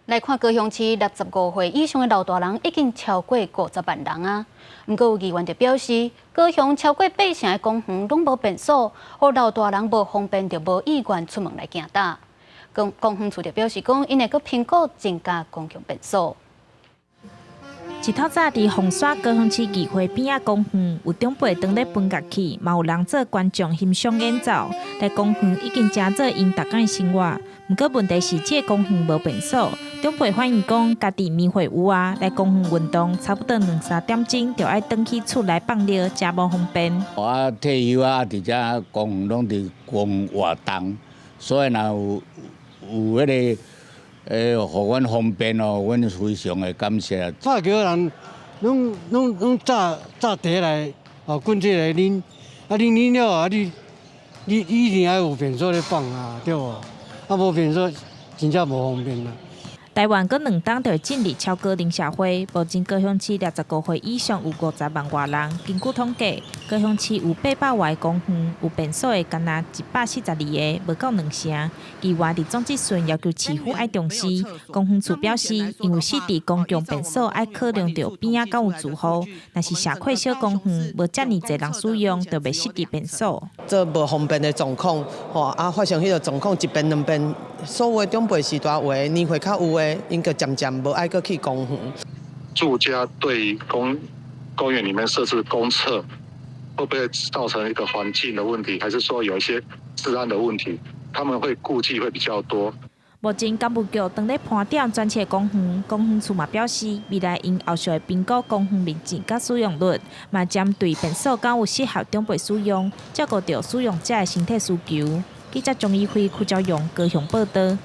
來看高雄市65歲以上的老大人已經超過50萬人啊！毋過有議員就表示，高雄超過八成的公園攏無便所，予老大人無方便就無意願出門來行踏。公園處就表示講，𪜶會閣評估增加公共便所。一透早佇鳳山高雄市議會邊仔公園，有長輩當咧分樂器，嘛有人做觀眾欣賞演奏。來公園已經成做𪜶逐工的生活。毋過問題是，這個公園無便所。長輩反映講，家己年歲有啊，來公園運動，差不多兩三點鐘就愛轉去厝內放尿，誠無方便。我退休啊，佇遮公園攏佇公園活動，所以若有彼個予阮方便哦，阮非常的感謝。發轎人攏早早茶來哦，滾這個啉，啊啉啉了啊，你一定愛有便所咧放啊，對無？啊無便所，真正無方便啦。台灣閣兩冬就會進入超高齡社會，目前高雄市65歲以上有50萬外人。根據統計，高雄市有800外個公園有便所的，干焦142個，無夠兩成。議員佇總質詢要求市府愛重視。公園處表示，因為設置公共便所愛考量著邊仔敢有住戶，若是社區小公園無遮爾濟人使用，就袂設置便所。這無方便的狀況，吼啊發生彼個狀況一遍兩遍，所有的長輩時代有的年歲較有的，𪜶就漸漸無愛閣去公園。住家對公園裡面設置公廁，會不會造成一個環境的問題，還是說有一些治安的問題？他們會顧忌會比較多。目前工務局正咧盤點全市公園，公園處嘛表示，未來𪜶後續會評估公園面積佮使用率，嘛針對便所敢有適合長輩使用，照顧著使用者的身體需求。記者鍾怡輝、柯昭勇高雄報導。